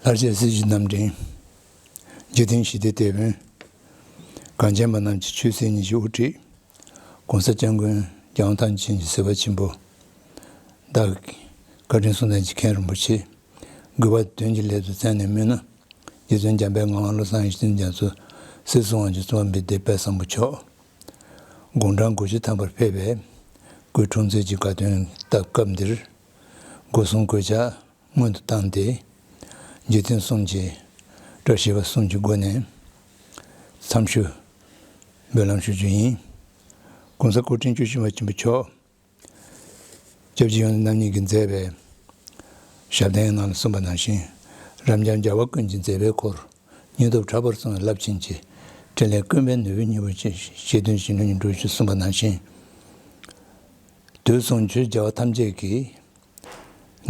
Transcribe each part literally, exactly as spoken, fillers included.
ལྷར་བཅས་སྲིད་ཞིའི་རྣམ་འདྲེན། འཇིག་རྟེན་ཞི་བདེའི་དེད་དཔོན། གངས་ཅན་པ་རྣམས་ཀྱི་ཆོས་སྲིད་གཉིས་ཀྱི་དབུ་ཁྲིད། ༸གོང་ས་༸སྐྱབས་མགོན་༸རྒྱལ་དབང་ཐམས་ཅད་མཁྱེན་ཅིང་གཟིགས་པ་ཆེན་པོ། བདག་བཀའ་དྲིན་གསུང་ཐུགས་རྗེ་མཁན་རིན་པོ་ཆེ། དགོས་པ་དོན་གྱི་ལས་སུ་བཙན་ནས་སྨོན་ན། རྗེ་བཙུན་འཇམ་དཔལ་ངག་དབང་བློ་བཟང་ཡེ་ཤེས་མཚན་རྒྱ་མཚོ། སྲིད་གསུམ་དབང་ཕྱུག་བཙུན་པ་འབད་དེ་དཔལ་བཟང་པོ་མཆོག་དགུང་གྲངས་དགུ་བཅུ་ཐམ་པར་ཕེབས་པའི་སྐུའི་འཁྲུངས་ཚེས་ཀྱི་དགའ་སྟོན་སྟབས་སྐབས་འདིར། སྒོ་གསུམ་གོད་ཆག་སྔོན་དུ་བཏང་སྟེ། འཇིག་རྟེན་གསུམ་གྱི་བཀྲ་ཤིས་པ་གསུམ་གྱི་སྒོ་ནས་འཚམས་ཞུ་འབུལ་ལམ་ཞུ་རྒྱུ་ཡིན། ༸གོང་ས་སྐུ་ཕྲེང་བཅུ་བཞི་པ་ཆེན་པོ་མཆོག་སྐྱབས་རྗེ་ཡོངས་འཛིན་རྣམ་གཉིས་ཀྱིས་མཛད་པའི་ཞབས་བརྟན་ནང་ལ་གསུངས་པ་ནང་བཞིན། རབ་འབྱམས་རྒྱལ་བ་ཀུན་གྱི་མཛད་པའི་འཁོར། སྙིང་སྟོབས་དྲག་པོར་གསུངས་པའི་རླབས་ཆེན་གྱི་ཕྲིན་ལས་ཀུན་པའི་ནུས་པའི་སྙིང་པོ་ཆེ། ཞེ་བདུན་ཞེ་ནུས་ཀྱི་འགྲོ་ཞུ་གསུངས་པ་ནང་བཞིན། དུས་གསུམ་ཆོས་རྒྱལ་བ་ཐམས་ཅད་ཀྱི་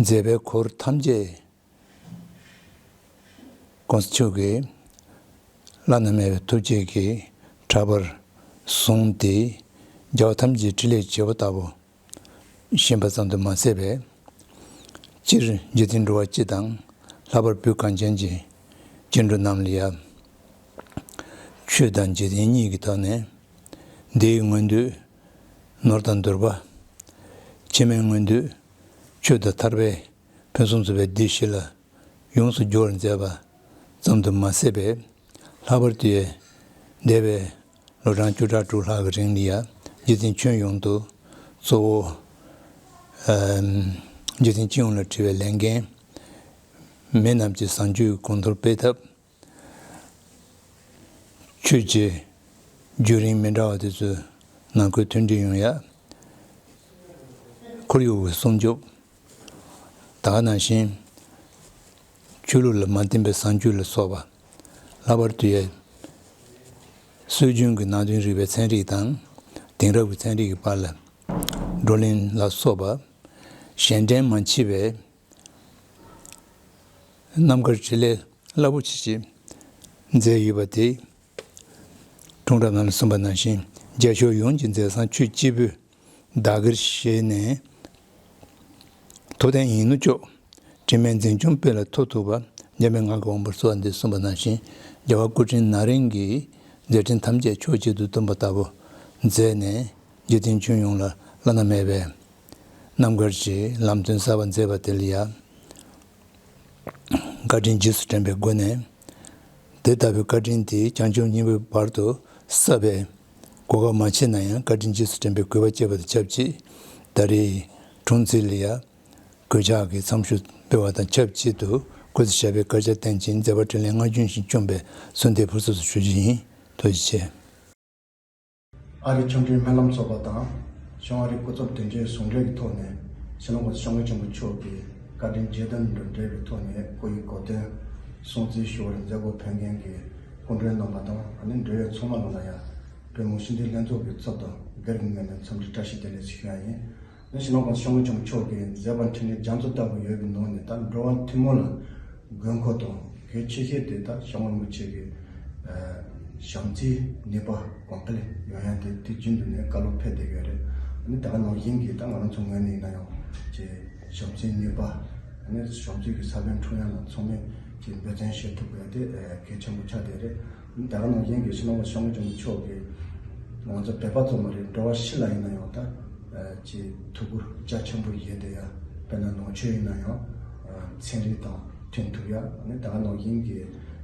མཛད་པའི་འཁོར་ཐམས་ཅད་༸གོང་ས་མཆོག་གིས་བླ་ན་མེད་པའི་ཐུགས་བསྐྱེད་ཀྱིས་དྲག་པར་བཟུང་སྟེ། རྒྱལ་བ་ཐམས་ཅད་ཀྱི་ཕྲིན་ལས་བྱེད་པ་ལྟ་བུ་ཤེས་པ་ཙམ་དུ་མ་ཟད་པས། སྤྱིར་འཇིག་རྟེན་འགྲོ་བ་སྤྱི་དང་། ལྷག་པར་བོད་གངས་ཅན་གྱི་སྐྱེ་འགྲོ་རྣམས་ལ་ཡང་ཆོས་དང་འཇིག་རྟེན་གཉིས་ཀྱི་ཐོག་ནས། འདིའི་མངོན་འདོད་ནོར་དང་འདོད་པ། ཕྱི་མའི་མངོན་འདོད་ཆོས་དང་ཐར་པའི་ཕུན་སུམ་ཚོགས་པའི་བདེ་གཤིས་ལ་ཡོངས་སུ་སྦྱོར་བར་མཛད་པ་ཙམ་དུ་མ་ཟད་པས། ལྷག་པར་དུ་ཡང་འདས་པའི་ལོ་གྲངས་བཅུ་ཕྲག་དྲུག་ལྷག་གི་རིང་ལ་ཡང་རྗེ་བཙུན་ཁྱོན་ཡོངས་སུ་གཙོ་བོ། ཨམ། རྗེ་བཙུན་སྤྱི་ཡོངས་ལ་དྲི་བའི་ལས་འགན། མི་རྣམས་ཀྱི་བཟང་སྤྱོད་གོང་མཐོར་སྤེལ་ཐབས། ཆོས་ཀྱི་བརྒྱུད་རིམ་མི་འདྲ་བ་དེ་ཚོའི་ནང་ཁུལ་མཐུན་སྒྲིལ་ཡོང་ཡ། ཁོར་ཡུག་གི་སྲུང་སྐྱོབ། ད་ག་ནང་བཞིན་ཆོས་ལུགས་ལ་མ་བརྟེན་པའི་བཟང་སྤྱོད་ལ་སོགས་པ། ལྷག་པར་དུ་ཡང་སྲོལ་རྒྱུན་གྱི་ནང་དོན་རིག་པའི་ཚན་རིག་དང་། དེང་རབས་ཀྱི་ཚན་རིག་གི་བར་ལ་བགྲོ་གླེང་ལ་སོགས་པ་གཞན་དྲིང་མ་མཆིས་པའི་རྣམ་དཀར་འཕྲིན་ལས་རླབས་པོ་ཆེ་ཞིག་མཛད་ཡོད་པ་དེ། འཁྲུངས་རབས་ནང་ལ་གསུངས་པ་ནང་བཞིན། རྒྱལ་མཆོག་ཡོངས་ཀྱི་མཛད་བཟང་ཆོས་སྐྱེས་བུ་བདག་གིར་བཞེས་ནས། ཐུབ་བསྟན་ཡིད་བཞིན་ནོར་བཅོས་དྲི་མེད་འཛིན་སྐྱོང་སྤེལ་ལ་མཐུ་ཐུག་པ། འཇམ་དཔལ་ངག་གི་དབང་པོར་གསོལ་བ་འདེབས་གསུངས་པ་ནང་བཞིན། རྒྱལ་བ་སྐུ་ཕྲེང་ན་རིམ་གྱི་མཛད་འཕྲིན་ཐམས་ཅད་ཕྱོགས་གཅིག་ཏུ་བསྡོམས་པ་ལྟ་བུ་མཛད་ནས། འཇིག་རྟེན་ཁྱོན་ཡོངས་ལ་བླ་ན་མེད་པའི་རྣམ་དཀར་གྱི་ལམ་སྟོན་གསར་པ་མཛད་པ་དེ་ལ་ཡང་བཀའ་དྲིན་རྗེས་སུ་དྲན་པའི་སྒོ་ནས། དེ་ལྟ་བུའི་བཀའ་དྲིན་དེ་བྱང་ཆུབ་སྙིང་པོའི་བར་དུ་བསགས་པའི་གོ་སྐབས་མ་མཆིས་ན་ཡང་། བཀའ་དྲིན་རྗེས་སུ་དྲན་པའི་གུས་པ་བསྐྱེད་པ་དང་ཆབས་ཅིག་ད་རེས་འཁྲུངས་ཚེས་ལ་ཡང་གོད་ཆག་གི་འཚམས་ཞུ་སྤེལ་བ་དང་ཆབས་ཅིག་ཏུ། སྐུ་ཚེ་ཞབས་པད་བསྐལ་བརྒྱར་བརྟན་ཅིང་། མཛད་པ་འཕྲིན་ལས་སྔར་བྱུང་བཞིན་འཁྱོངས་པའི་གསོལ་འདེབས་ཕུར་ཚུགས་སུ་ཞུ་རྒྱུ་ཡིན། ཐུགས་རྗེ་ཆེ། ཨ་རིའི་ཆོ་འཕྲུལ་སྨོན་ལམ་ཚོགས་པ་དང་། ཤོང་ཨ་རིའི་སྐུ་ཚབ་དོན་གཅོད་ཟུང་འབྲེལ་གྱི་ཐོག་ནས། སྤྱི་ནོར་༸གོང་ས་༸སྐྱབས་མགོན་ཆེན་པོ་མཆོག་གི་བཀའ་དྲིན་རྗེས་དྲན་དང་འབྲེལ་བའི་ཐོག་ནས། སྐུ་ཡི་གོ་སྟོན་སྲུང་བརྩི་ཞུ་བར་མཛད་སྒོ་ཕེབས་མཁན་གྱི་སྐུ་མགྲོན་རྣམ་པ་དང་། ཨ་ནི་འབྲེལ་ཡོད་ཚང་མ་ལ་ལ་ཡང་། བོད་མི་སྤྱི་འཐུས་ལྷན་ཚོགས་ཀྱི་ཚབ་དང་སྒེར་གྱི་ངོས་ནས་འཚམས་འདྲི་བཀྲ་ཤིས་བདེ་ལེགས་ཞུ་ཡ་ཡིན། ནི་སྤྱི་ནོར་༸གོང་ས་༸སྐྱབས་མགོན་ཆེན་པོ་མཆོག་གི་མཛད་པ་འཕྲིན་ལས་རྒྱ་མཚོ་ལྟ་བུ་ཡོད་པའི་ནང་ནས། ད་འགྲོ་བ་ཐུན་མོང་ལ་དགོས་མཁོ་དང་གལ་ཆེ་ཤོས་དེ། ད་ཞང་བློ་མི་ཆེ་གི་ཨ་ཞབས་འཚོའི་ནུས་པ་གོང་འཕེལ་ཡོང་ཡ་དེ་དུས་རྒྱུན་དུ་ནས་བཀའ་སློབ་ཕེབས་བསྡད་ཡོད་རེད། ཨ་ནི་ད་ག་ནང་བཞིན་གྱི་ད་ང་རང་ཚོ་ངོས་ནས་ཡིན་ན་ཡང་། ཅེས་ཞབས་འཚོའི་ནུས་པ། ཨ་ནི་ཞབས་འཚོའི་གི་ས་བོན་འཁྲུངས་ཡ་ལ་ཚང་མས་ཀྱི་འབད་བརྩོན་བྱེད་ཐུབ་དགོས་ཡ་དེ་ཨ་གལ་ཆེན་པོ་ཆགས་བསྡད་རེད། ད་ག་ནང་བཞིན་གྱི་སྤྱི་ནོར་༸གོང་ས་༸སྐྱབས་མགོན་ཆེན་པོ་མཆོག་གིས་ང་ཚོ་བོད་པ་ཙམ་མ་རེད། འགྲོ་བ་སྤྱི་ལ་ཡིན་ན་ཡང་ད་ཨ་ཅིག་ཐུགས་ཁུར་རྒྱ་ཆེན་པོ་བཞེས་བསྡད་ཡ། དཔེར་ན་ནང་ཆོས་ཡིན་ན་ཡང་ཨ་ཚན་རིག་དང་མཐུན་ཐུབ་ཡ། ཨ་ནི་ད་ག་ནང་བཞིན་གྱི་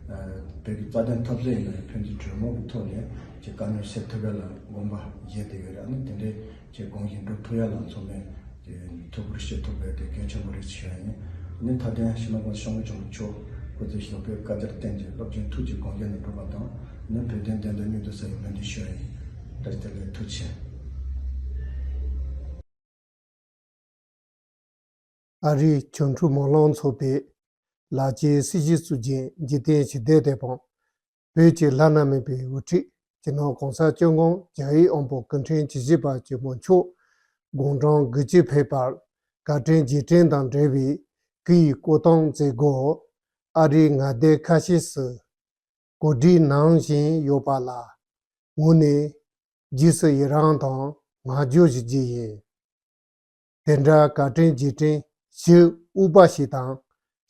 ཨ་བོད་ཀྱི་རྩ་དོན་འཐབ་རྩོད་ཡིན་ན་ཡང་ཕན་ཚུན་གྲོས་མོལ་གྱི་ཐོག་ནས་ཅིག་དཀའ་གནད་སེལ་ཐུབ་ཡ་ལ་དགོངས་པ་བཞེས་བསྡད་ཡོད་རེད། ཨ་ནི་དེ་འདྲའི་ཅིག་དགོངས་བཞེས་འགྲུབ་ཐུབ་ཡ་ལ་ཚང་མས་ཀྱི་ཐུགས་ཁུར་བཞེས་ཐུབ་པ་དེ་གལ་ཆེན་པོ་རེད་ཞུ་ཡ་ཡིན། ནི་མཐའ་དོན་སྤྱི་ནོར་༸གོང་ས་༸སྐྱབས་མགོན་ཆེན་པོ་མཆོག་སྐུ་ཚེ་ཞབས་པད་བསྐལ་བརྒྱར་བརྟན་ཅིང་རླབས་ཆེན་ཐུགས་ཀྱི་དགོངས་རྒྱན་དུ་འགྲུབ་པ་དང་། ནི་བོད་དོན་བདེན་མཐའ་མྱུར་དུ་གསལ་བའི་སྨོན་འདུན་ཞུ་ཡ་ཡིན། བཀྲ་ཤིས་བདེ་ལེགས། ཐུགས་རྗེ་ཆེ། ཨ་རིའི་ཆོ་འཕྲུལ་སྨོན་ལམ་ཚོགས་པའི་ལག་ཁྱེར་སྲིད་ཞིའི་གཙུག་རྒྱན་འཇིག་རྟེན་ཞི་བདེའི་དེད་དཔོན། བོད་ཀྱི་བླ་ན་མེད་པའི་དབུ་ཁྲིད་སྤྱི་ནོར་༸གོང་ས་༸སྐྱབས་མགོན་རྒྱལ་བའི་དབང་པོ་སྐུ་ཕྲེང་བཅུ་བཞི་པ་ཆེན་པོ་མཆོག་དགུང་གྲངས་དགུ་བཅུ་ཕེབས་པར་བཀའ་དྲིན་རྗེས་དྲན་དང་འབྲེལ་བའི་སྐུ་ཡི་སྐུ་གདུང་མཛད་སྒོ་ཨ་རིའི་མངའ་སྡེ་ཁ་ཤས་སུ་གོ་སྒྲིག་གནང་བཞིན་ཡོད་པ་ལ་ངོས་ནས་རྗེས་སུ་ཡི་རང་དང་བསྔགས་བརྗོད་ཞུ་རྒྱུ་ཡིན། དེ་འདྲ་བཀའ་དྲིན་རྗེས་དྲན་ཞུ་འོས་པ་ཞིག་དང་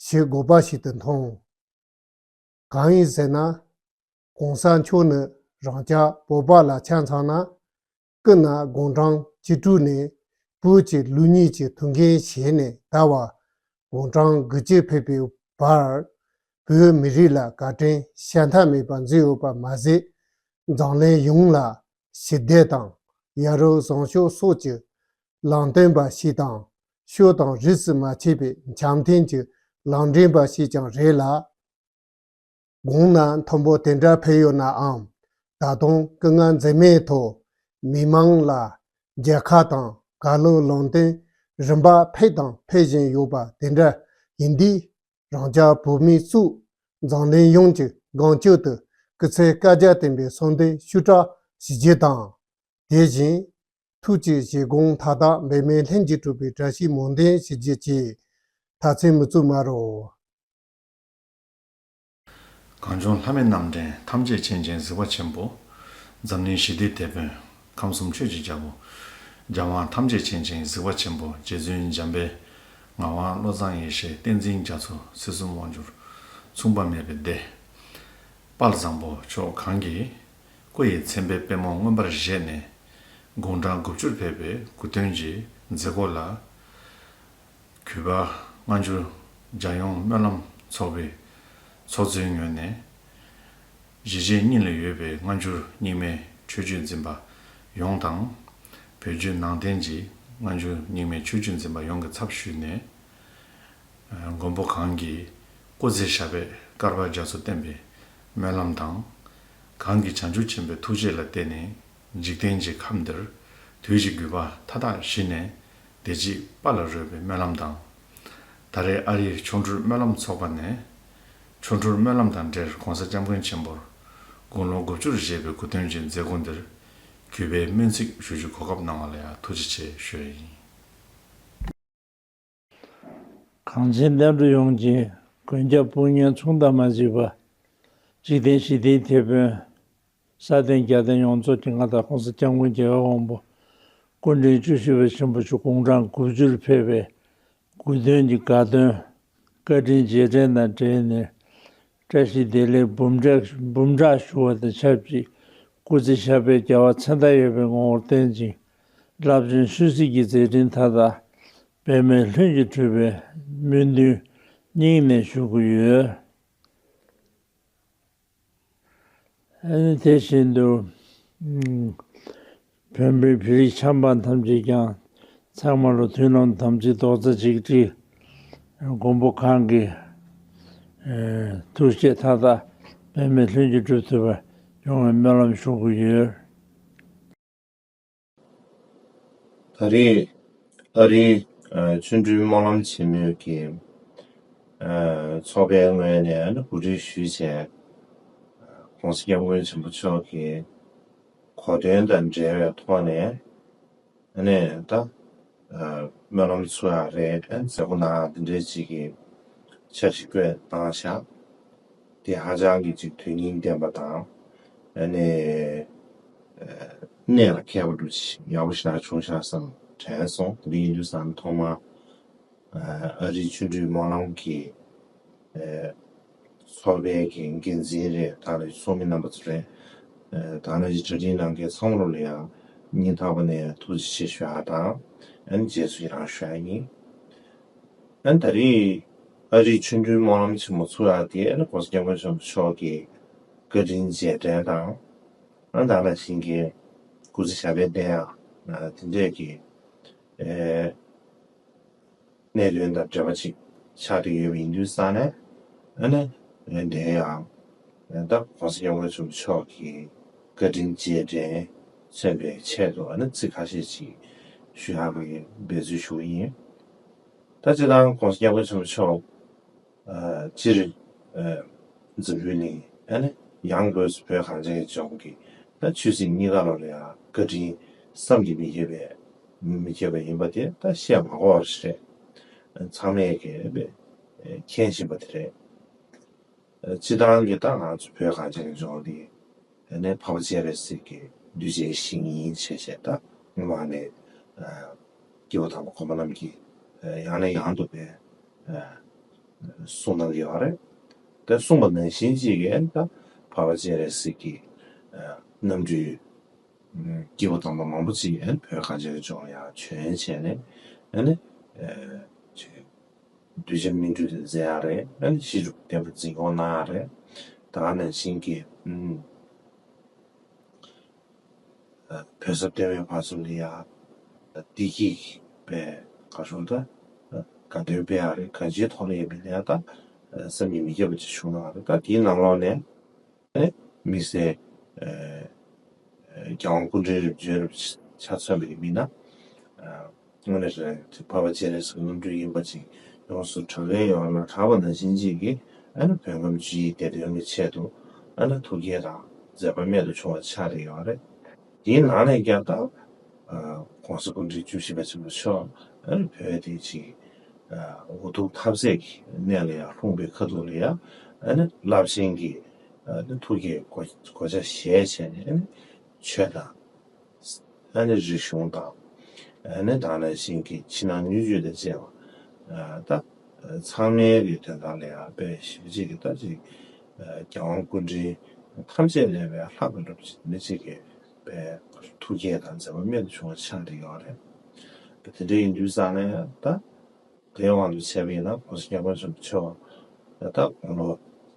ཞུ་དགོས་པ་ཞིག་ཏུ་མཐོང་ གང་ཡིན་ཟེར་ན། གོང་ས་མཆོག་ནི་རང་ཅག་བོད་པ་ལ་ཆ་མཚོན་ན། སྐུ་ན་དགུང་གྲངས་བཅུ་དྲུག་ནས་བོད་ཀྱི་ལུགས་གཉིས་ཀྱི་ཐུགས་འགན་བཞེས་ནས་ད་བར་དགུང་གྲངས་དགུ་བཅུ་ཕེབས་པའི་བར། བོད་མི་རིགས་ལ་བཀའ་དྲིན་བཤད་མཐའ་མེད་པ་མཛད་ཡོད་པ་མ་ཟད། འཛམ་གླིང་ཡོངས་ལ་ཞི་བདེ་དང་ཡ་རབས་བཟང་སྤྱོད་སོགས་ཀྱི་ལམ་སྟོན་པ་ཞིག་དང་། ཕྱོགས་དང་རིས་སུ་མ་ཆད་པའི་འཆམ་མཐུན་གྱི་ལམ་འདྲེན་པ་ཞིག་ཀྱང་རེད་ལ། གོང་ན་མཐོན་པོ་དེ་འདྲ་ཕེབས་ཡོད་ནའང་། ད་དུང་སྐུ་ངལ་འཛེམས་མེད་ཐོག་མི་མང་ལ་རྒྱལ་ཁ་དང་བཀའ་སློབ་ལམ་སྟོན་རིམ་པ་ཕེབས་དང་ཕེབས་བཞིན་ཡོད་པ་དེ་འདྲ་ཡིན་དུས། རང་ཅག་བོད་མིའི་གཙོས་འཛམ་གླིང་ཡོངས་ཀྱི་སྒང་སྐྱོད་དུ་སྐུ་ཚེ་བསྐལ་བརྒྱར་བརྟན་པའི་གསོལ་འདེབས་ཤུགས་དྲག་ཞུ་རྒྱུ་དང་། དེ་བཞིན་ཐུགས་ཀྱི་བཞེད་དགོངས་མཐའ་དག་འབད་མེད་ལྷུན་གྱིས་གྲུབ་པའི་བཀྲ་ཤིས་སྨོན་འདུན་ཞུ་རྒྱུ་བཅས། ད་ཚེ་མི་ཚུགས་མ་རོ། གངས་ལྗོངས་ལྷ་མི་རྣམ་འདྲེན་ཐམས་ཅད་མཁྱེན་ཅིང་གཟིགས་པ་ཆེན་པོ། འཛམ་གླིང་ཞི་བདེའི་དེད་དཔོན་ཁམས་གསུམ་ཆོས་ཀྱི་རྒྱལ་པོ། རྒྱལ་དབང་ཐམས་ཅད་མཁྱེན་ཅིང་གཟིགས་པ་ཆེན་པོ། རྗེ་བཙུན་འཇམ་དཔལ་ངག་དབང་བློ་བཟང་ཡེ་ཤེས་བསྟན་འཛིན་རྒྱ་མཚོ་སྲིད་གསུམ་དབང་སྒྱུར་མཚུངས་པ་མེད་པའི་སྡེ། དཔལ་བཟང་པོ་མཆོག་གང་གིས་སྐུ་ཡི་མཚན་དཔེའི་པད་མོ་མངོན་པར་བཞད་ནས་དགུང་གྲངས་དགུ་བཅུར་ཕེབས་པའི་གོ་སྟོན་གྱི་མཛད་སྒོ་ལ། གུས་པ་སྔ་འགྱུར་རྒྱལ་ཡོངས་སྨོན་ལམ་ཚོགས་པའི་ཚོགས་གཙོའི་ངོས་ནས། གཞིས་བྱེས་གཉིས་ལ་ཡོད་པའི་སྔ་འགྱུར་རྙིང་མའི་ཆོས་བརྒྱུད་འཛིན་པ་ཡོངས་དང་། བོད་བརྒྱུད་ནང་བསྟན་གྱི་སྔ་འགྱུར་རྙིང་མའི་ཆོས་བརྒྱུད་འཛིན་པ་ཡོངས་ཀྱི་ཚབ་ཞུས་ནས། མགོན་པོ་གང་གི་སྐུ་ཚེ་ཞབས་པད་བསྐལ་པ་རྒྱ་མཚོ་བརྟན་པའི་སྨོན་ལམ་དང་། གང་གི་བྱང་ཆུབ་ཆེན་པོའི་ཐུགས་རྗེ་ལ་བརྟེན་ནས་འཇིག་རྟེན་གྱི་ཁམས་འདིར་དུས་ཀྱི་དགོས་པ་མཐའ་དག་ཞི་ནས་བདེ་སྐྱིད་དཔལ་ལ་རོལ་བའི་སྨོན་ལམ་དང་། ད་རེས་ཨ་རིའི་ཆོ་འཕྲུལ་སྨོན་ལམ་ཚོགས་པ་ནས་ཆོ་འཕྲུལ་སྨོན་ལམ་དང་འབྲེལ་༸གོང་ས་༸སྐྱབས་མགོན་ཆེན་པོར་དགུང་ལོ་དགུ་བཅུར་བཞེས་པའི་གོ་སྟོན་གྱི་མཛད་སྒོ་འདིར་གུས་པས་སྨོན་ཚིག་ཞུ་རྒྱུའི་གོ་སྐབས་གནང་བ་ལ་ཡང་ཐུགས་རྗེ་ཆེ་ཞུ་ཡ་ཡིན། གངས་ཅན་བསྟན་འགྲོ་ཡོངས་ཀྱི་མགོན་སྐྱབས་དཔུང་གཉེན་མཚུངས་ཟླ་མ་མཆིས་པ། འཇིག་རྟེན་ཞི་བདེའི་དེད་དཔོན། ས་སྟེང་རྒྱལ་བསྟན་ཡོངས་རྫོགས་ཀྱི་མངའ་བདག་༸གོང་ས་༸སྐྱབས་མགོན་རྒྱལ་བའི་དབང་པོ་སྐུ་ཕྲེང་བཅུ་བཞི་པ་ཆེན་པོ་མཆོག་དགུང་གྲངས་དགུ་བཅུར་ཕེབས་པའི་དགུང་སྟོན་གྱི་དགའ་སྟོན་བཀའ་དྲིན་རྗེས་དྲན་དང་འབྲེལ་ནས། བཀྲ་ཤིས་བདེ་ལེགས་འབུམ་ཕྲག་འབུམ་ཕྲག་ཞུ་བ་དང་ཆབས་ཅིག་སྐུ་ཚེ་ཞབས་པད་བརྒྱ་པ་མཚན་རྟགས་ཡོད་པའི་ངོ་བོར་བརྟན་ཅིང་། རླབས་ཆེན་ཆོས་སྲིད་ཀྱི་མཛད་འཕྲིན་མཐའ་དག་འབད་མེད་ལྷུན་གྱིས་གྲུབ་པའི་སྨོན་འདུན་སྙིང་ནས་ཞུ་གི་ཡོད། ཨ་ནི་དེ་བཞིན་དུ། ཨུམ། བོན་པོའི་བོད་རིགས་ཆབ་འབངས་ཐམས་ཅད་ཀྱང་ཚང་མ་ལ་མདུན་ལམ་དམ་ཚིག་རྡོག་རྩ་གཅིག་སྒྲིལ། མགོན་པོ་གང་གི་ཨེ་ཐུགས་བསྐྱེད་མཐའ་དག་འབད་མེད་ལྷུན་གྱིས་གྲུབ་ཐུབ་པ་ཡོང་བའི་སྨོན་ལམ་ཞུ་གི་ཡོད། ད་རེས་ཨ་རིའི་ཨ་ཆོ་འཕྲུལ་སྨོན་ལམ་ཆེན་མོའི་གི་ཨ་ཚོགས་པའི་ངོས་ནས་ཨ་ནི་གོ་སྒྲིག་ཞུས་བྱས། ༸གོང་ས་༸སྐྱབས་མགོན་ཆེན་པོ་མཆོག་གི་གོ་སྟོན་དང་འབྲེལ་བའི་ཐོག་ནས་ཨ་ནི་ད་ཨ་སྨོན་ལམ་ཚུགས་ཡག་རེད། ཨ་མཛད་སྒོ་ནང་འདི་འདྲའི་ཅིག་གི་འཆར་གཞི་བཀོད་གནང་བཞག་དེ་ཧ་ཅང་གི་ཅིག་དོན་སྙིང་ལྡན་པ་དང་། ཨ་ནི་ཨ་གནད་ལ་འཁེལ་བ་འདྲ་ཅིག་ཡག་པོ་ཞེ་དྲག་བྱུང་ཤག་བསམ་དྲན་སོང་། དེ་འདྲ་ཡིན་དུས་ཙང་ཐོག་མར་ཨ་ཨ་རིའི་ཆོ་འཕྲུལ་སྨོན་ལམ་གྱི་ཨ་ཚོགས་པའི་གི་འགན་འཛིན་རེད། ད་ནི་ཚོགས་མི་རྣམ་པ་ཚོ་རེད། ཨ་ད་ནི་གྲ་སྒྲིག་གནང་མཁན་ཚང་མ་ལ་ཡང་སྙིང་ཐག་པ་ནས་ཐུགས་རྗེ་ཆེ་ཞུ་ཡག་དང་། ཨ་ནི་རྗེས་སུ་ཡི་རང་ཞུ་ཡག་ཡིན། ཨ་ནི་ད་རེས་ཨ་རིའི་ཆོ་འཕྲུལ་སྨོན་ལམ་ཆེན་མོ་ཚུགས་ཡག་དེ་ཨ་ནི་༸གོང་ས་༸སྐྱབས་མགོན་ཆེན་པོ་མཆོག་གི་བཀའ་དྲིན་རྗེས་དྲན་དང་། ཨ་ནི་ད་ནང་བཞིན་གྱི་སྐུ་ཚེ་ཞབས་པད་བརྟན་ཡག་ཨ་དེ་འདྲས་ཀྱི་ཨེ་གནད་དོན་དང་འབྲེལ་བ་ཅིག་ཆགས་ཀྱི་ཡོད་པ་ཡིན་དུས་ཙང་ནས། ཨ་ནི་ཨེ་དེ་ཡང་ཨེ་ད་༸གོང་ས་༸སྐྱབས་མགོན་ཆེན་པོ་མཆོག་གི་བཀའ་དྲིན་རྗེས་དྲན་མཚོན་པའི་ཆེད་དུ་ཨ་ནི་ཚིག་ཁ་ཤས་ཅིག་ཞུ་ཡག་གི་འབད་རྩོལ་ཞུ་གི་ཡིན། ད་སྤྱིར་བཏང་༸གོང་ས་༸སྐྱབས་མགོན་ཆེན་པོ་མཆོག་ཨ་སྤྱིར་ཨ་འཛམ་བུའི་གླིང་ཨ་ནི་ཡང་སྒོས་སུ་བོད་གངས་ཅན་གྱི་ལྗོངས་ཀྱི་ད་ཆོས་སྲིད་གཉིས་ཀ་ལ་ལ་ཡང་བཀའ་དྲིན་བསམ་གྱིས་མི་ཁྱབ་པའི་མི་ཁྱབ་པ་ཡིན་པ་དེ་ད་བཤད་མ་དགོས་པ་ཞིག་རེད། ཚང་མས་ཀྱི་མཁྱེན་བཞིན་པ་དེ་རེད། སྤྱིར་བཏང་གི་ད་ང་ཚོ་བོད་གངས་ཅན་གྱི་ལྗོངས་འདི་ནས་འཕགས་པ་སྤྱན་རས་གཟིགས་ཀྱི་གདུལ་བྱའི་ཞིང་ཡིན་བྱས་བྱས། ད་སྔོན་མ་ནས་སྐྱེས་བུ་དམ་པ་གོང་མ་རྣམས་ཀྱིས་ཡང་ནས་ཡང་དུ་བས་གསུངས་གནང་གི་ཡོད་རེད། ད་གསུངས་པ་ནང་བཞིན་ཅིག་གིས་ད་འཕགས་པ་སྤྱན་རས་གཟིགས་ཀྱི་ཨ་རྣམ་སྤྲུལ་སྐྱེས་བུ་དམ་པ་མང་པོ་ཅིག་ཨ་ནི་བོད་གངས་ཅན་གྱི་ལྗོངས་ལ་ཡང་བྱོན་བྱས་ནས་ཨ་ནི་ཨ་ཅིག་གདུལ་བྱ་སྨིན་གྲོལ་དེ་མཛད་ཡག་རེད། ཨ་ནི་ཤེས་རབ་བསྟན་པ་འཛིན་སྐྱོང་གནང་ཡག་རེད། ད་ག་ནང་བཞིན་གྱི་ཨ་བོད་ཟབ་གཏེར་མའི་བར་གསུམ་ལ་ཡང་བདེ་སྐྱིད་པའི་ག་རེ་ཟེར་ད་དགའ་སྟོན་སྤེལ་ཡག་རེད། གང་ཅིའི་ཐོག་ལ་ཡིན་མིན་ལ་ཡང་ད་བསམ་གྱིས་མི་ཁྱབ་པ་ཅིག་བྱུང་ཡོད་རེད། ད་དེའི་ནང་ལོགས་ནས་ཨ་ནི་དམིགས་བསལ་ཨ་རྒྱལ་དབང་སྐུ་ཕྲེང་རིམ་བྱོན་རིན་པོ་ཆེ་ཆ་མཚོན་པ་ཡིན་མིན་ན། ཨ་དངོས་གནས་རེད། འཕགས་པ་སྤྱན་རས་གཟིགས་རྣམ་སྤྲུལ་ཡིན་པ་ཅིག་ཡོངས་སུ་གྲགས་མཁན་ཡོངས་ལ་གྲགས་པ་ནང་བཞིན་ཅིག་གིས་ཨ་ནི་བོད་ཁམས་སྤྱི་ཡི་བདེ་དོན་གྱི་ཆེད་དུ་ཨ་ནི་ཐུགས་བསྐྱེད་དང་མཛད་པ་རྨད་དུ་བྱུང་བ་ཆགས་བསྡད་ཡོད་རེད། དེའི་ནང་ནས་ཀྱང་ད་༸གོང་ས་སྐུ་ཕྲེང་བཅུ་བཞི་པ་ཆེན་པོ་མཆོག་ཨ་ནི་བོད་དེ་ཅིག་འུ་ཐུག་ཐབས་ཟད་ཀྱི་གནས་ལ་ཡང་ལྷུང་པའི་ཁ་ཐུག་ལ་ཡང་ཨ་ནི་རླབས་ཆེན་གྱི་ཨ་ནི་ཐུགས་བསྐྱེད་གོ་གོ་ཆ་བཞེས་བྱས་ནས་ཨ་ནི་ཆོས་དང་། ཨ་ནི་རིག་གཞུང་དང་། ཨ་ནི་ད་ག་ནང་བཞིན་གྱི་ཕྱི་ནང་སྙན་བརྒྱུད་དང་བཅས་པ། ཨ་ད་ཚང་མའི་གི་དོན་དག་ལ་ཡང་དཔེ་ཞེ་པོ་ཅིག་གི་ད་ཅིག་ཨ་རྒྱལ་དབང་སྐུ་ཕྲེང་ཐམས་ཅད་ལས་པའི་ལྷག་པའི་རབ་ཅིག་འདི་ཅིག་གི་དཔེ་ཐུགས་བསྐྱེད་དང་མཛད་པ་རྨད་དུ་བྱུང་བ་ཆགས་བསྡད་ཡོད་རེད། དེ་འདྲ་ཡིན་དུས་ཙང་ནས་ད། དེའི་དབང་དུ་བྱས་པ་ཡིན་ན་༸གོང་ས་༸སྐྱབས་མགོན་ཆེན་པོ་མཆོག་ད་དགུང་ལོ་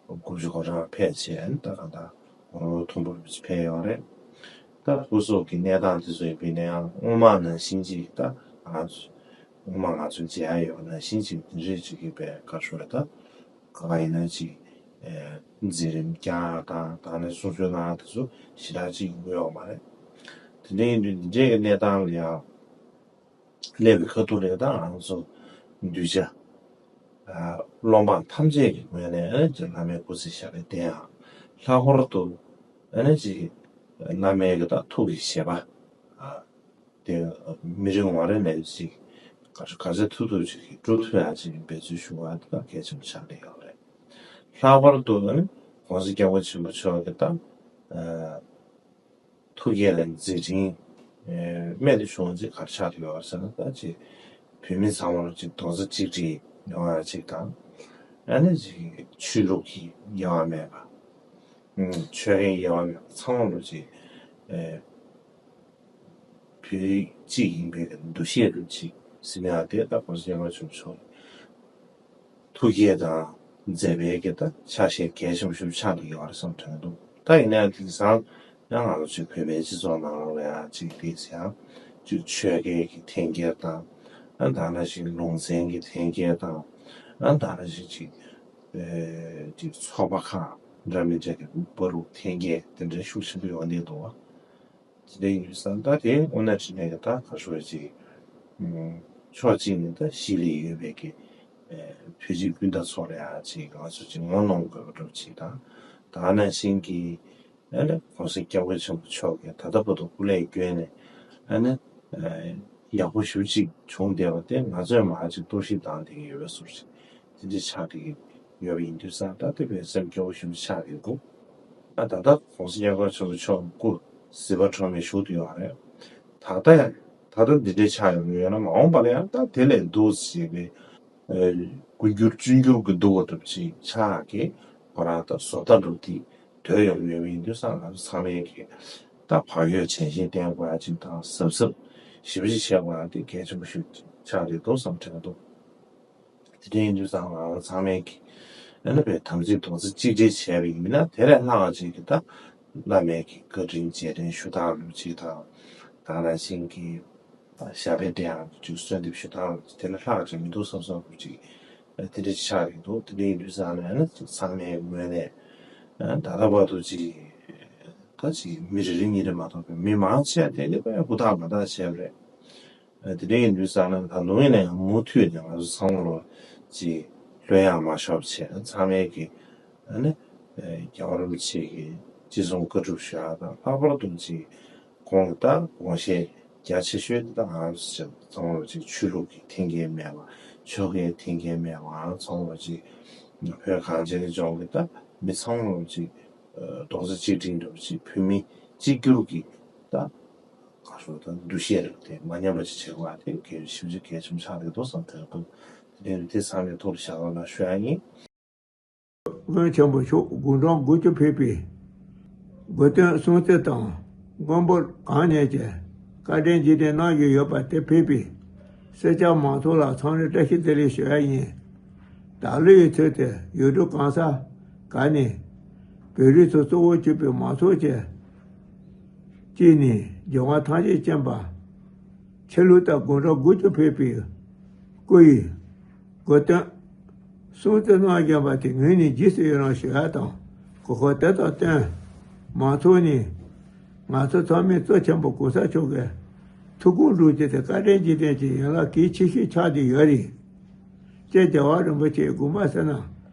དགུ་བཅུ་གོ་གྲངས་ཕེབས་བྱས་ད་ག་ད་དགུང་ལོ་མཐོན་པོར་ཕེབས་ཡོད་རེད། ད་སྐུ་སྲོག་གི་གནས་སྟངས་དེ་ཚོ་ཡིན་པ་ཡིན་ན་ཡང་སྔོན་མ་ནང་བཞིན་ཅིག་ད་ང་ཚོ་སྔོན་མ་ང་ཚོས་མཇལ་ཡ་ཡོད་པ་ནང་བཞིན་ཅིག་དེ་འདྲས་ཅིག་གི་བས་ག་རེ་ཞུ་རེད། ད་ག་ཡིན་ན་ཅིག་མཛད་རིམ་བསྐྱངས་ཡ་དང་ད་ནས་གསུང་ཆོས་གནང་ཡ་དེ་ཚོ་ཞེ་དྲག་ཅིག་ཡོང་གི་ཡོད་མ་རེད། དེ་འདྲ་ཡིན་དུས་འདི་འདྲས་ཀྱི་གནས་སྟངས་ལ་ཡང་། སླེབས་པའི་ཁ་ཐུག་ལ་ད་ང་ཚོ་གདུལ་བྱ་ཨ་སློབ་འབངས་ཐམས་ཅད་ཀྱི་ངོས་ནས་ཨ་ནི་ཅིག་བླ་མའི་སྐུ་ཚེ་ཞབས་པད་བརྟན་ཡག་ལྷག་པར་དུ་ཨ་ནི་ཅིག་བླ་མའི་གི་ད་ཐུགས་ཀྱི་བཞེད་པ་ཨ་དེ་མི་རིང་བ་རེ་ནས་ཅིག་ག་ག་ཚོད་ཐུབ་ཐུབ་ཅིག་གི་སྒྲུབ་ཐུབ་ཡག་ཅིག་འབད་བརྩོན་ཞུ་བ་དེ་ད་གལ་ཆེན་པོ་ཆགས་བསྡད་ཡོད་རེད། ལྷག་པར་དུ་ཨ་ནི་༸གོང་ས་༸སྐྱབས་མགོན་ཆེན་པོ་མཆོག་གི་ད་ཨ། ཐུགས་བསྐྱེད་ལ་མཛད་འཕྲིན་རྨད་དུ་བྱུང་བ་ཅིག་ག་རེ་ཆགས་ཡོད་ཟེར་ན། ད་ཅིག་བོད་མི་ཚང་མར་ཅིག་རྡོག་རྩ་གཅིག་སྒྲིལ་ཡོང་ཡ་ཅིག་དང་། ཨ་ནི་ཅིག་ཆོས་ལུགས་ཀྱི་དབྱེ་བ་མེད་པ། ཨུམ་ཆོལ་ཁའི་དབྱེ་བ་མེད་པ་ཚང་མ་ལ་ཅིག་ཨེ་བོད་རིགས་གཅིག་ཡིན་པའི་འདུ་ཤེས་རུ་ཅིག་ཟིན་ཡ་དེ་ད་༸གོང་ས་༸སྐྱབས་མགོན་ཆེན་པོ་མཆོག་ཐུགས་བསྐྱེད་དང་མཛད་པའི་གི་ད་ཕྱག་བཞེས་གལ་ཆེན་པོ་ཞིག་ཆགས་ཀྱི་ཡོད་རེད་བསམ་དྲན་འདུག་ད་ཡིན་ན་ཡང་དེང་སང་ཡང་ང་ཚོ་ཅིག་བོད་པའི་སྤྱི་ཚོགས་ནང་ལོགས་ལ་ཡང་ཅིག་དེ་ཡང་ཅིག་ཆོལ་ཁའི་གི་འཐེན་འཁྱེར་དང་། ཨ་ད་ནང་བཞིན་ལུང་ཚན་གྱི་འཐེན་འཁྱེར་དང་། ཨ་ད་ནང་བཞིན་ཅིག་ཨེ་ཅིག་ཚོགས་པ་ཁག་འདྲ་མི་འདྲ་གི་བར་དུ་འཐེན་འཁྱེར་དེ་འདྲའི་ཤུགས་ཆེན་པོ་ཡོང་བསྡད་འདུག་བ། དེ་འདྲ་ཡིན་དུས་ཙང་ད་དེ་དངོས་གནས་དྲང་གནས་ཀྱི་ད་ག་རེ་ཞུ་དགོས་རེད། ཅིག་ཨུམ་ཕྱོགས་གཅིག་ནས་ད་གཞི་ལ་ཡོད་པའི་གི་ཨེ་བོད་རིགས་སྤུན་ཟླ་ཚོ་ལ་ཡང་ཅིག་ང་ཚོ་ཅིག་ངོ་གནོང་དགོས་པ་འདྲ་པོ་ཅིག་དང་། ད་ག་ནང་བཞིན་གྱི་ཨ་ནི་༸གོང་ས་༸སྐྱབས་མགོན་ཆེན་པོ་མཆོག་གིས་ད་ལྟ་བར་དུ་སྐུ་ལས་བསྐྱོན་ནས་ཨ་ནི་ཨེ་ཡག་པོ་ཞེ་པོ་ཅིག་བྱུང་བསྡད་པ་དེ་ང་ཚོས་མར་ཅིག་གཏོར་བཤིག་བཏང་བསྡད་ཀྱི་ཡོད་པའི་བཟོ་འདྲ་ཅིག་དེ་འདྲ་ཆགས་བསྡད་ཀྱི་ཡོད་པ་ཡིན་དུས་ཙང་ད་ལྟ་བས་སེམས་སྐྱོ་བོ་ཞེ་པོ་ཆགས་ཀྱི་འདུག་ཨ་ད་ལྟ་༸གོང་ས་༸སྐྱབས་མགོན་ཆེན་པོ་མཆོག་སྐུ་གཟི་དཔལ་སྤྲུལ་མའི་བཞུགས་བསྡད་ཡོད་རེད། ད་ལྟ་ཡང་ད་ལྟ་འདི་འདྲའི་ཆགས་ཡོང་གི་ཡོད་ན་མ་འོངས་པ་ལ་ཡང་ད་དེ་ལས་སྡུག་ཅིག་གི་ཨ་རྒུད་འགྱུར་བཅོས་འགྱུར་གྱི་སྡུག་པ་འདྲ་པོ་ཅིག་ཆགས་ཀྱི་ཁོ་རང་ད་བཟོ་ལྟ་འདྲ་པོ་དེ་སྡོད་ཡོང་གི་ཡོད་པ་ཡིན་དུས་ཙང་ང་ཚོ་ཚང་མས་ཀྱི་ད་བག་ཡོད་བྱས་ཤིང་བསྟེན་དགོས་ཡ་ཅིག་དང་གཟབ་གཟབ་ཞེ་པོ་ཅིག་བྱེད་དགོས་ཡ་དེ་གལ་ཆེན་པོ་ཞིག་ཆགས་ཀྱི་འདུག་བསམ་དྲན་འདུག་དེ་འདྲ་ཡིན་དུས་ཙང་ང་རང་ཚང་མས་ཀྱི་ཨ་ནི་བའི་དམ་ཚིག་རྡོག་རྩ་གཅིག་སྒྲིལ་བྱས་པ་ཡིན་ན་དེ་ལས་ལྷག་ཅིག་གི་ད་བླ་མའི་གི་བཀའ་དྲིན་རྗེས་དྲན་ཞུ་སྟངས་ལུགས་ཅིག་དང་། ད་ག་ནང་བཞིན་གྱི་ཞབས་པད་བརྟན་ཡག་ཅིག་གསོལ་འདེབས་ཞུ་སྟངས་ལུགས་ཅིག་དེ་ལས་ལྷག་ཅིག་མི་འདུག་བསམ་བསམ་ལུགས་ཅིག་དེ་འདྲ་ཅིག་ཆགས་ཀྱི་འདུག་དེ་འདྲ་ཡིན་དུས་ཙང་ནས་ཨ་ནི་ཚང་མའི་ངོས་ནས་ད་ལྟ་བར་དུ་ཅིག་ད་ཅིག་མི་རེ་རེ་གཉིས་རེ་མ་གཏོགས་པའི་མི་མང་ཆེ་བ་དེ་ནི་དཔེ་ཧུར་ཐག་འབད་ཐག་བྱས་པ་རེད། དེ་འདྲ་ཡིན་དུས་ཙང་ནས་ད་དུང་ཡིན་ན་ཡང་མུ་མཐུད་ནས་ང་ཚོ་ཚང་མ་ལོ་ཅིག་ལྷོད་ཡངས་མ་ཤོར་བྱས་ཚང་མས་ཀྱི་ཨ་ནི་རྒྱལ་བ་རིན་པོ་ཆེ་གི་ཅི་གསུང་བཀའ་སྒྲུབ་ཞུ་ཡག་དང་ལྷག་པར་དུ་ཅིག་ཁོང་གི་ད་དགོངས་བཞེད་རྒྱ་ཆེ་ཤོས་དེ་ད་ང་ཚོ་ཚང་མ་ལོ་ཅིག་ཆོས་ལུགས་ཀྱི་འཐེན་འཁྱེར་མེད་པ། ཆོལ་ཁའི་འཐེན་འཁྱེར་མེད་པ། ང་ཚང་མ་ལོ་ཅིག་བོད་གངས་ཅན་གྱི་ལྗོངས་ཀྱི་ད་མི་ཚང་མ་ལོ་ཅིག་རྡོག་རྩ་གཅིག་སྒྲིལ་འདྲ་པོ་ཅིག་བོད་མི་གཅིག་གྱུར་གྱི་ད། ག་རེ་ཟེར་ད་འདུ་ཤེས་རེད་དེ་མ་ཉམས་པ་ཅིག་བྱེད་དགོས་པ་དེ་གལ་ཞེ་པོ་ཅིག་གལ་ཆེན་པོ་ཆགས་ཀྱི་འདུག་བསམ་དྲན་འདུག་དེ་རིང་དེ་ཚང་མའི་ཐུགས་ལ་བཞག་རོགས་གནང་ཞུ་ཡ་ཡིན། མགོན་ཆེན་པོ་མཆོག་དགུང་གྲངས་དགུ་བཅུ་ཕེབས་པའི་གོ་སྟོན་སྲུང་བརྩི་དང་། མགོན་པོ་གང་ཉིད་ཀྱིས་བཀའ་དྲིན་རྗེས་དྲན་གནང་བཞིན་ཡོད་པ་དེ་ཕེབས་པའི་སེར་སྐྱ་མང་ཚོགས་ལ་འཚམས་འདྲི་བཀྲ་ཤིས་བདེ་ལེགས་ཞུ་ཡ་ཡིན། ད་ལོ་ཡི་ཚུལ་དེ་ཡུལ་གྲུ་གང་ས་ག་ནས་བོད་རིགས་ཚོ་གཙོ་བོ་གྱུར་པའི་མང་ཚོགས་ཀྱིས་དཀྱིལ་ནས་སྦྱོར་བ་ཐམས་ཅད་མཁྱེན་པ། ཆོས་ལུགས་དང་དགུང་གྲངས་དགུ་བཅུ་ཕེབས་པའི་སྐུ་ཡི་གོ་སྟོན་སྲུང་བརྩི་གནང་བཞིན་པ་དེ་ངོས་ནས་རྗེས་སུ་ཡི་རང་ཞུ་ཡ་དང་། གོ་སྐབས་དེ་དང་བསྟུན་མང་ཚོགས་ནས་ང་ཚོ་ཚང་མས་གཙོ་ཆེན་པོ་གོང་ས་མཆོག་གི་ཐུགས་དགོངས་སྒྲུབ་རྒྱུ་དེ་བཀའ་དྲིན་རྗེས་དྲན་གྱི་ཡན་ལག་གལ་ཆེ་ཤོས་ཆགས་བསྡད་ཡོད་རེད། ཀྱེ་རྒྱལ་བ་རིན་པོ་ཆེའི་དགོངས་པ་ཟེར་ན་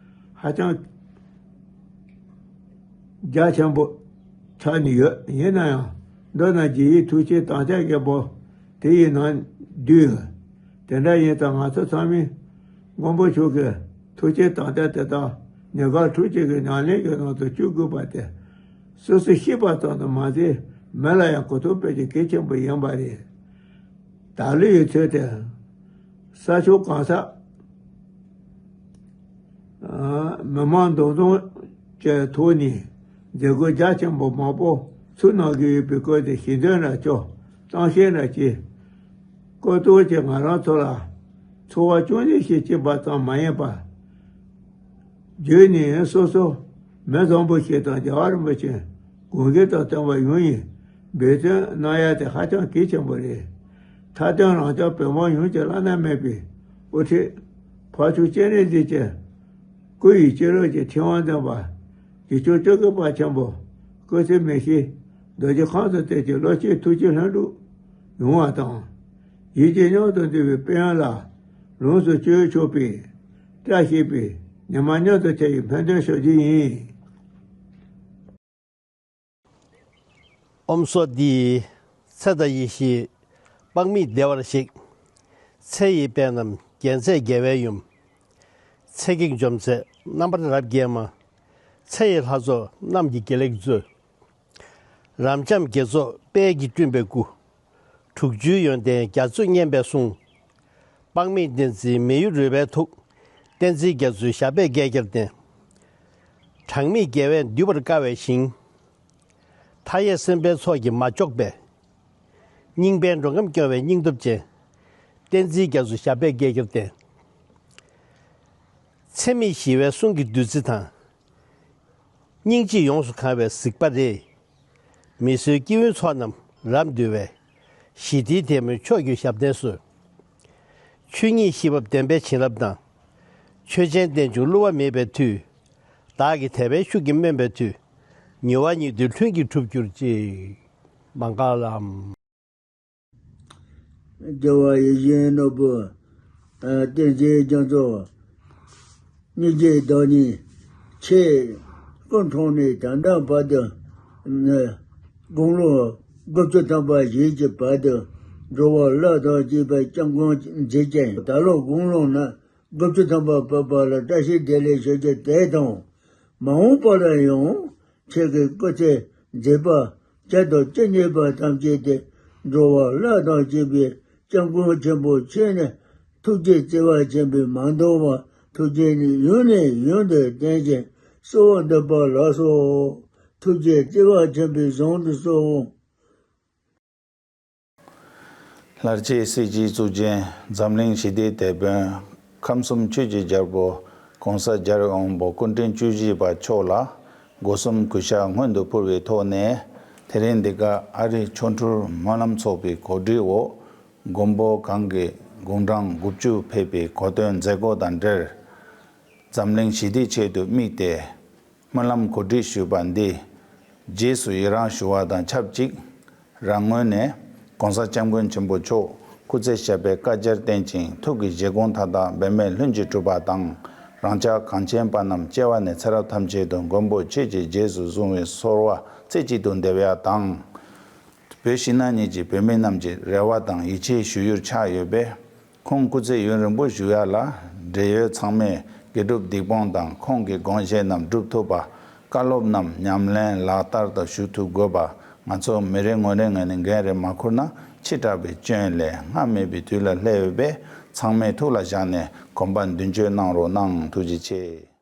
ཧ་ཅང་རྒྱ་ཆེན་པོ་ཆགས་ནས་ཡོད། ཡིན་ན་ཡང་མདོར་ན་རྗེ་ཡི་ཐུགས་བསྐྱེད་དམ་བཅའ་རྒྱས་པོ་དེ་ཡི་ནང་བསྡུས་ཡོད། དེ་འདྲ་ཡིན་ཙང་ང་ཚོ་ཚང་མས་མགོན་པོ་མཆོག་གི་ཐུགས་བསྐྱེད་དམ་བཅའ་དེ་དག་ཉེ་དགའ་ཐུགས་བསྐྱེད་ཀྱི་ཉམས་ལེན་གྱི་ནང་དུ་བཅུག་དགོས་པ་དེ་སོ་སོས་ཤེས་པ་ཙམ་དུ་མ་ཟད་མི་ལ་ཡང་གོ་རྟོགས་སྤེལ་རྒྱུ་གལ་ཆེན་པོ་ཡིན་པ་རེད། ད་ལོ་ཡི་ཚུལ་དེ། ས་ཕྱོགས་གང་ས། ཨ། མི་མང་འདུ་འཛོམས་ཀྱི་ཐོག་ནས་མཛད་སྒོ་རྒྱ་ཆེན་པོ་མང་པོ་ཚུགས་གནང་གི་ཡོད་པའི་སྐོར་དེ་ཞལ་འདོན་ར་ཅོ། གཏམ་བཤད་ར་བྱས། སྐུ་ཐོག་གིས་ང་རང་ཚོ་ལ་ཚོར་བ་ཅུང་ཟད་ཞིག་བསྐྱེད་པ་ཙམ་མ་ཡིན་པར། བརྒྱུད་ནས་སོ་སོ་མི་བཟང་པོ་ཞིག་དང་རྒྱལ་བ་རིན་པོ་ཆེ་དགོངས་འགལ་དང་བསྟུན་པ་ཡོང་ཡིན་འབད་བརྩོན་གནང་ཡ་དེ་ཧ་ཅང་གལ་ཆེན་པོ་རེད། མཐའ་དོན་རང་ཅག་བོད་འབངས་ཡོངས་ཀྱི་བླ་ན་མེད་པའི་དབུ་ཁྲིད་འཕགས་མཆོག་སྤྱན་རས་གཟིགས་ཀྱི་སྐུ་ཡི་སྤྱི་བླུགས་ཀྱི་ཕྲེང་བ་འཛིན་པ་རྗེ་ཁྱུང་ལྕགས་ཀྱུ་པ་ཆེན་པོ་སྐུ་ཚེ་མི་ཤིགས་རྡོ་རྗེ་ཁམས་སུ་བསྟན་གྱི་བློ་གཅིག་ཐུགས་གཅིག་ལྷུན་གྲུབ་ཡོང་བ་དང་། ཡིད་ཀྱི་མཉམ་དུ་འདུས་པའི་དཔལ་ཡོན་ལ་ལོངས་སུ་སྤྱོད་ཆོག་པའི་བཀྲ་ཤིས་པའི་ཉི་མ་མཉམ་དུ་ཁྱེད་ཀྱི་ཕན་དོན་ཞུ་རྒྱུ་ཡིན། ཨོཾ་སྭསྟི། ཚེ་དང་ཡེ་ཤེས་དཔག་མེད་བདེ་བར་གཤེགས། ཚེ་ཡི་དཔལ་རྣམས་རྒྱལ་མཚན་རྒྱལ་བའི་ཡུམ། ཚེ་གེགས་འཇོམས་མཛད་རྣམ་པར་རབ་རྒྱལ་མ། ཚེ་ཡི་ལྷ་ཚོགས་རྣམས་ཀྱིས་དགེ་ལེགས་སྩོལ། རབ་འབྱམས་དགེ་ཚོགས་དཔལ་གྱིས་བསྐྲུན་པའི་སྐུ། དྲུག་ཅུའི་ཡོན་ཏན་རྒྱ་མཚོས་བསྙེན་པའི་གསུང་། དཔག་མེད་བསྟན་འཛིན་མི་གཡོ་རོལ་པའི་ཐུགས། བསྟན་འཛིན་རྒྱ་མཚོའི་ཞབས་པད་བསྐལ་བརྒྱར་བརྟན། གྲངས་མེད་རྒྱལ་བས་འདུལ་བར་དཀའ་བའི་ཞིང་། མཐའ་ཡས་སེམས་དཔའི་ཚོགས་ཀྱིས་མ་ལྕོགས་པའི། སྙིང་པའི་འགྲོ་ཁམས་སྐྱོང་བའི་སྙིང་སྟོབས་ཅན། བསྟན་འཛིན་རྒྱ་མཚོའི་ཞབས་པད་བསྐལ་བརྒྱར་བརྟན། འཚེ་མེད་ཞི་བའི་གསུང་གི་བདུད་རྩི་དང་། སྙིང་རྗེས་ཡོངས་སུ་གང་བའི་གཟིགས་པ་རེ། མི་བཟོད་སྐྱེ་བོའི་ཚོགས་རྣམས་རབ་འདུལ་བའི། ཞི་བདེའི་དེད་དཔོན་མཆོག་གྱུར་ཞབས་བརྟན་གསོལ། ཆོས་ཉིད་ཤེས་རབ་བདེན་པའི་བྱིན་རླབས་དང་། ཆོས་ཅན་རྟེན་འབྱུང་བསླུ་བ་མེད་པའི་མཐུས། བདག་གི་དད་པའི་ཤུགས་ཀྱིས་སྨོན་པའི་མཐུས། མྱུར་བ་ཉིད་དུ་ལྷུན་གྱིས་གྲུབ་གྱུར་ཅིག། མངྒ་ལམ། རྒྱལ་བ་ཡིད་བཞིན་ནོར་བུ། ཨ། བསྟན་འཛིན་རྒྱ་མཚོ། སྙིང་རྗེའི་བདག་ཉིད་ཆེ། སྐུ་འཁྲུངས་ནས་ད་ལྟ་བར་དུ། ཨ། དགུང་ལོ་དགུ་བཅུ་ཐམ་པ་བཞེས་ཀྱི་བར་དུ་འགྲོ་བ་ཀླད་དང་བཅས་པའི་སྐྱབས་མགོན་མཛད་ཅིང་། ད་ལོ་དགུང་ལོ་ན་དགུ་བཅུ་ཐམ་པ་བབས་པ་ལ་བཀྲ་ཤིས་བདེ་ལེགས་ཞུ་རྒྱུ་དེ་དང་། མ་འོངས་པ་ལ་ཡང་ཁྱེད་ཀྱི་སྐུ་ཚེ་མཛད་པ་ཁྱེད་དང་བཅས་གཉིས་པ་ཐམས་ཅད་དེ་འགྲོ་བ་ཀླད་དང་བཅས་པའི་སྐྱབས་མགོན་ཆེན་པོ་ཁྱེད་ནི་ཐུགས་རྗེ་བརྩེ་བ་ཆེན་པོས་མ་འདང་བར་ཐུགས་རྗེ་ནི་ཡུན་ནས་ཡུན་དུ་བརྟན་ཅིང་གསོལ་བ་འདེབས་པ་ལགས་སོ། ཐུགས་རྗེ་བརྩེ་བ་ཆེན་པོས་བཟང་དུ་གསོལ། ལྷར་བཅས་སྲིད་ཞིའི་གཙུག་རྒྱན་འཛམ་གླིང་ཞི་བདེའི་དེད་དཔོན་ཁམས་གསུམ་ཆོས་ཀྱི་རྒྱལ་པོ་༸གོང་ས་༸རྒྱལ་བའི་དབང་པོ་སྐུ་ཕྲེང་བཅུ་བཞི་པ་མཆོག་ལ་སྒོ་གསུམ་གུས་ཕྱག་སྔོན་དུ་ཕུལ་བའི་ཐོག་ནས། དེ་རིང་འདི་ག་ཨ་རིའི་ཆོ་འཕྲུལ་སྨོན་ལམ་ཚོགས་པའི་གོ་སྒྲིག་འོག་མགོན་པོ་གང་གི་དགུང་གྲངས་དགུ་བཅུ་ཕེབས་པའི་གོ་སྟོན་མཛད་སྒོ་དང་འབྲེལ། འཛམ་གླིང་ཞི་བདེའི་ཆེད་དུ་དམིགས་ཏེ། སྨོན་ལམ་གོ་སྒྲིག་ཞུས་པ་འདི་རྗེས་སུ་ཡི་རང་ཞུ་བ་དང་ཆབས་ཅིག། རང་ངོས་ནས་༸གོང་ས་༸སྐྱབས་མགོན་ཆེན་པོ་མཆོག་སྐུ་ཚེ་ཞབས་པད་བསྐལ་བརྒྱར་བརྟན་ཅིང་ཐུགས་ཀྱི་བཞེད་དགོངས་མཐའ་དག་འབད་མེད་ལྷུན་གྱིས་གྲུབ་པ་དང་། རང་ཅག་གངས་ཅན་པ་རྣམས་སྐྱེ་བ་ནས་ཚེ་རབས་ཐམས་ཅད་དུ་མགོན་པོ་ཁྱེད་ཀྱི་རྗེས་སུ་བཟུང་བའི་ཚོར་བ་རྩེ་གཅིག་ཏུ་འདེབས་ཡ་དང་། བོད་ཕྱི་ནང་གཉིས་ཀྱི་བོད་མི་རྣམས་ཀྱི་རེ་བ་དང་ཡིད་ཆེས་ཞུ་ཡུལ་ཆགས་ཡོད་པས། ཁོང་སྐུ་ཚེ་ཡུན་རིང་པོ་བཞུགས་ཡ་ལ་འབྲེལ་ཡོད་ཚང་མས་དགེ་སྒྲུབ་སྡིག་སྤོང་དང་ཁོང་གི་དགོངས་བཞེད་རྣམས་སྒྲུབ་ཐུབ་པ། བཀའ་སློབ་རྣམས་ཉམས་ལེན་ལག་བསྟར་དུ་ཞུགས་ཐུབ་དགོས་པ་ང་ཚོ་མི་རེ་ངོ་རེ་ངོས་ནས་འགན་རེ་མ་འཁུར་ན་ཕྱི་དྲགས་པའི་སྐྱོན་ལས་སྔར་མེད་པའི་དུས་ལ་སླེབས་ཡོད་པས་ཚང་མས་ཐུགས་ལ་བཞག་ནས་གོམ་པ་མདུན་སྐྱོད་གནང་རོགས་གནང་། ཐུགས་རྗེ་ཆེ།